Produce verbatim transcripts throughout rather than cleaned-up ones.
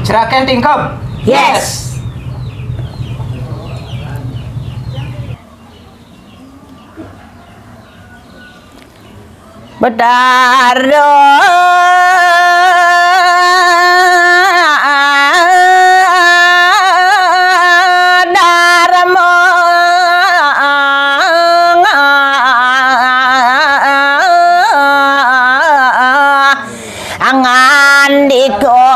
Serakan tingkep. Yes. Betara Darma ngandika.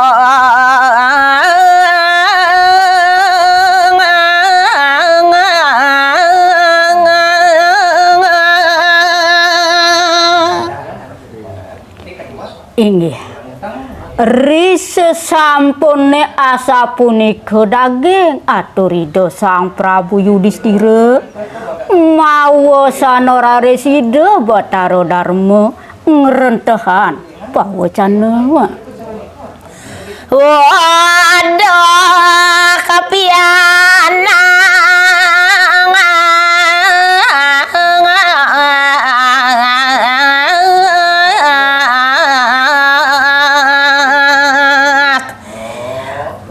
Inggih. Ri sesampune asapunika daging atur Ida Sang Prabu Yudistira mawa sanararis Ida Batara Darma ngrentehan pawecana. Waduh, kapianang.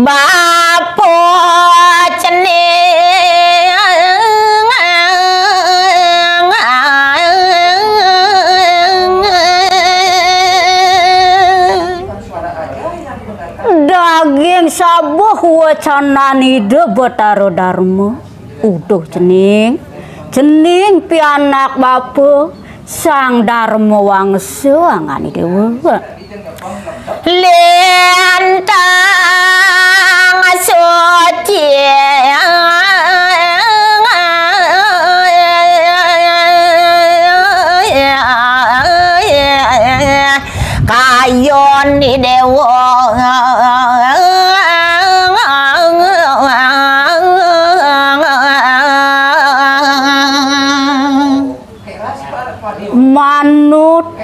Bapa cening. Daging sabuh wacanan Ida Batara Darma. Uduh cening, cening pianak bapa, Sang Darma Wangsa angani dewa. Lintang suci. Kayun di dewa. Manut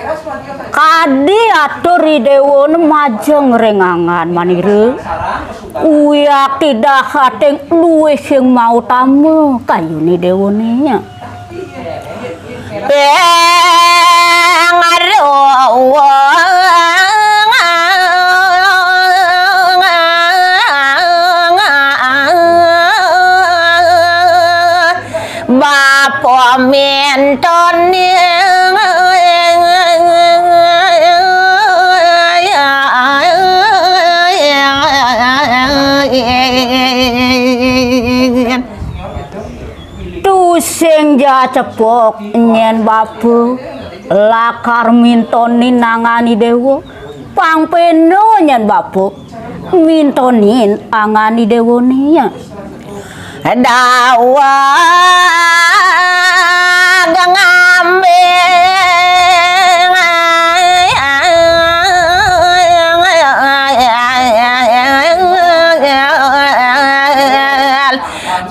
kadi atur i dewa majeng ring angan manira. Uyakti dahating luwih sing mautama kayune dewane. Ping aruwung. Bapa mintoni. Tusing ja cepok nyen bapa lakar mintoni angani dewa. Pang pena nyen bapa mintonin angani dewane. Daweg ngambil.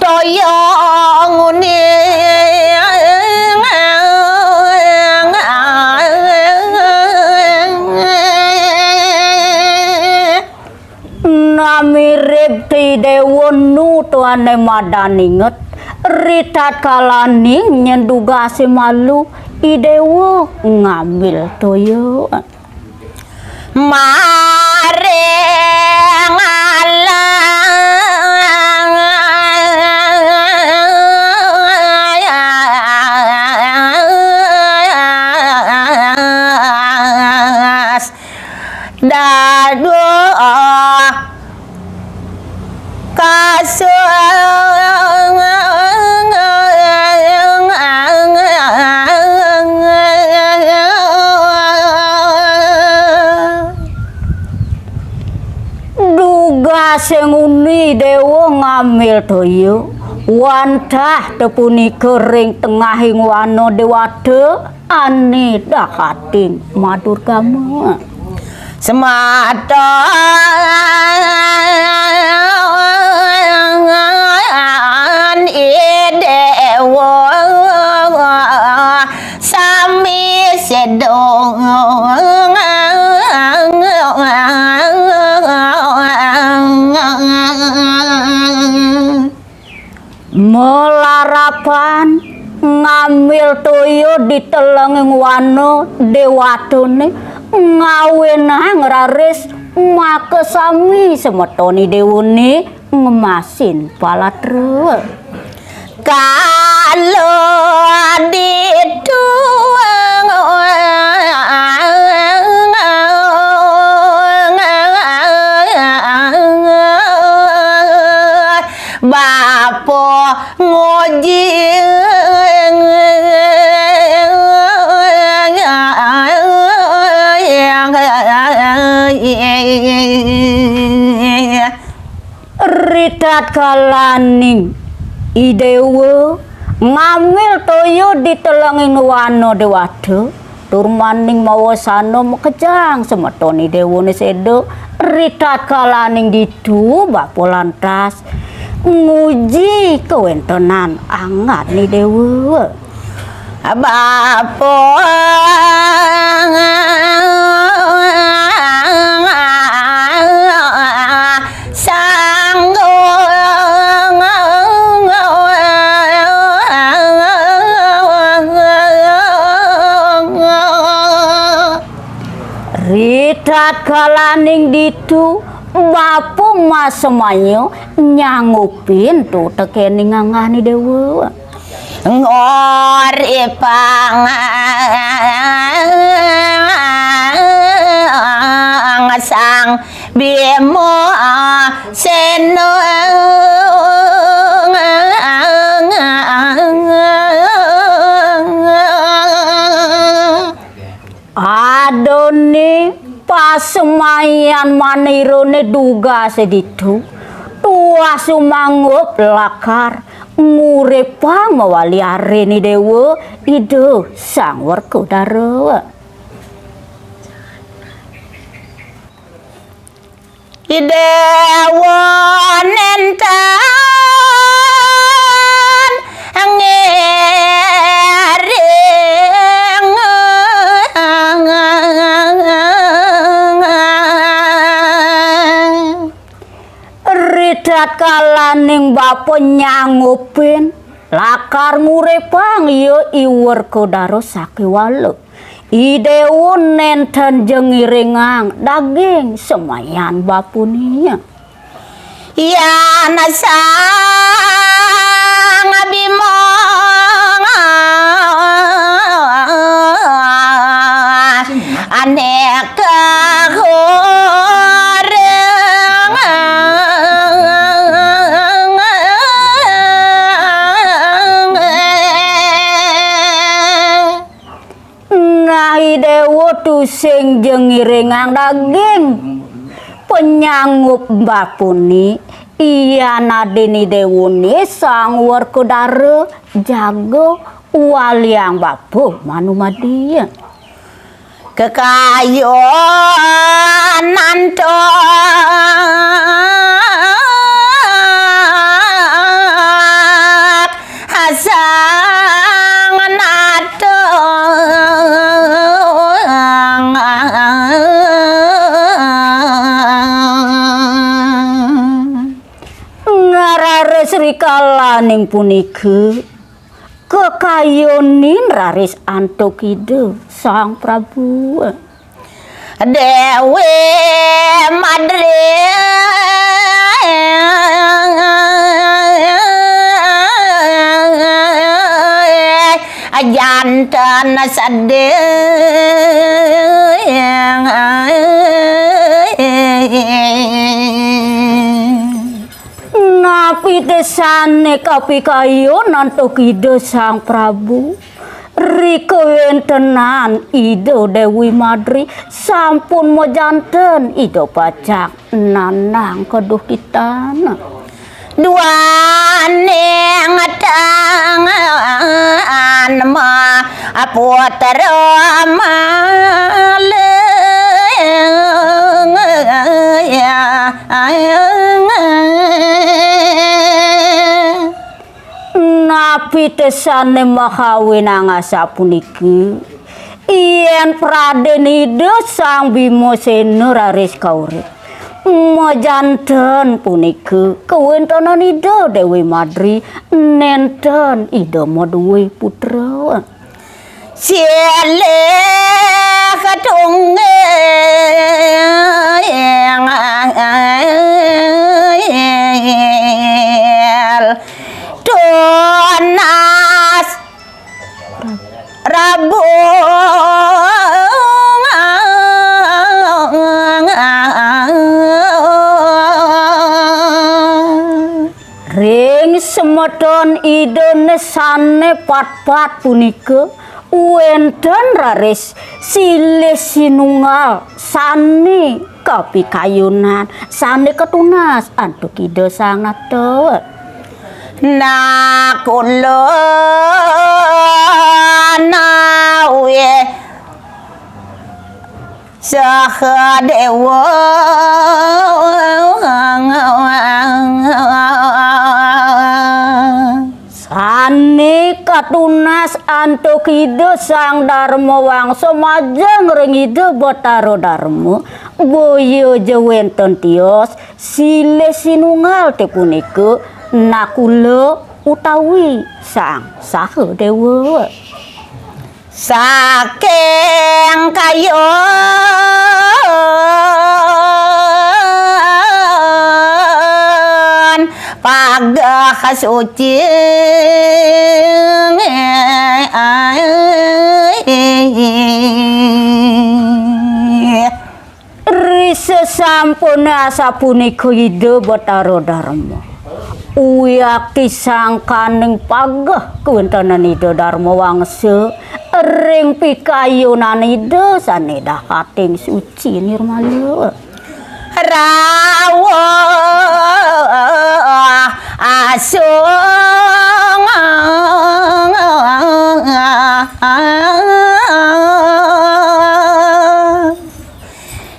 Toya nguni. Namirib ti dewa nu tuane madan inget. Ritatkalaning nyen dugase malu, i dewa ngambil toya. Maring alang. Daduh kasung. Dugasing uni dewa ngambil toya, wantah tepunika ring tengahing wana dewata ane dahating madurgama. Sematan i dewa sami sedong. Malarapan ngambil toya di telenging wana dewatane, ngawenang raris Maka sami semeton Idéwané ngemasin palatra. Kala ditu bapa nguji. Ritatkalaning Idéwa ngambil toya di telenging wana déwata, tur maning mawasana makejang semeton Idéwané séda, ritatkalaning ditu bapa lantas nguji kawéntenan anggan Idéwa. Bapa sangga. Ritatkalaning ditu, bapa masemaya nyanggupin tuh tekéning anggan Idéwa. Ngoripang Sang Bima Séna. Adané pasemayan manirané dugasé ditu, tuah sumanggup lakar nguripang mawali arin Idéwa, Ida Sang Werkudara. Idéwa nénten ngiring. Ritatkalaning bapa nyanggupin lakar nguripang ia I Werkudara sakéwala, Idéwa nénten ja ngiringang daging semayan bapané. Yan Sang Bima anéka goreng. Nah, Idéwa tusing ja ngiringang daging panyanggup bapané, yan adin Idéwané Sang Werkudara jaga waliang bapa manumadi. Kekayunan tok asang natong. Ngararis rikalaning punika, kekayunin raris antuk Ida Sang Prabu. Déwi Madri janten sedih. Napi tesané kapikayun antuk Ida Sang Prabu? Rikawéntenan Ida Déwi Madri sampun majanten Ida pacang nandang kaduhkitan. Duaning tangan ma putra malih. Napi tesané makawinang asapunika? Yén pradén Ida Sang Bimaséna raris kaurip, majanten punika kawéntenan Ida Déwi Madri nénten Ida madué putra. Silih katunggih Semeton Ida sane patpat punika wenten raris silih sinunggal sane kapikayunan, sane katunas antuk Ida Sang Nata. Nakula nawi saha dewa. Sane katunas antuk Ida Sang Darma Wangsa majeng ring Ida Batara Darma, boya ja wenten tios silih sinunggal te punika Nakula utawi Sang Sahadewa. Saking kayun pageh suci. Risasampune asapunika Ida Batara Darma, wiakti sangkaning pageh kawentenan Ida Darma Wangsa ring pikayunan Ida sane dahating suci nirmala. Rawuh asung.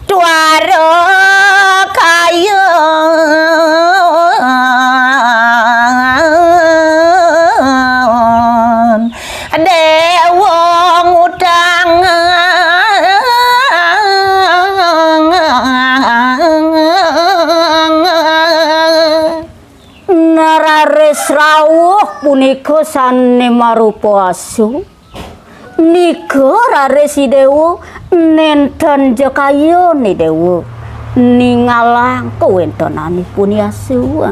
Tuara kayun dewa ngutang. Nararis rawuh punika sane marupa asu. Nika raris Idewa nenten ja kayun Idewa ningalang kawentenanipun asu.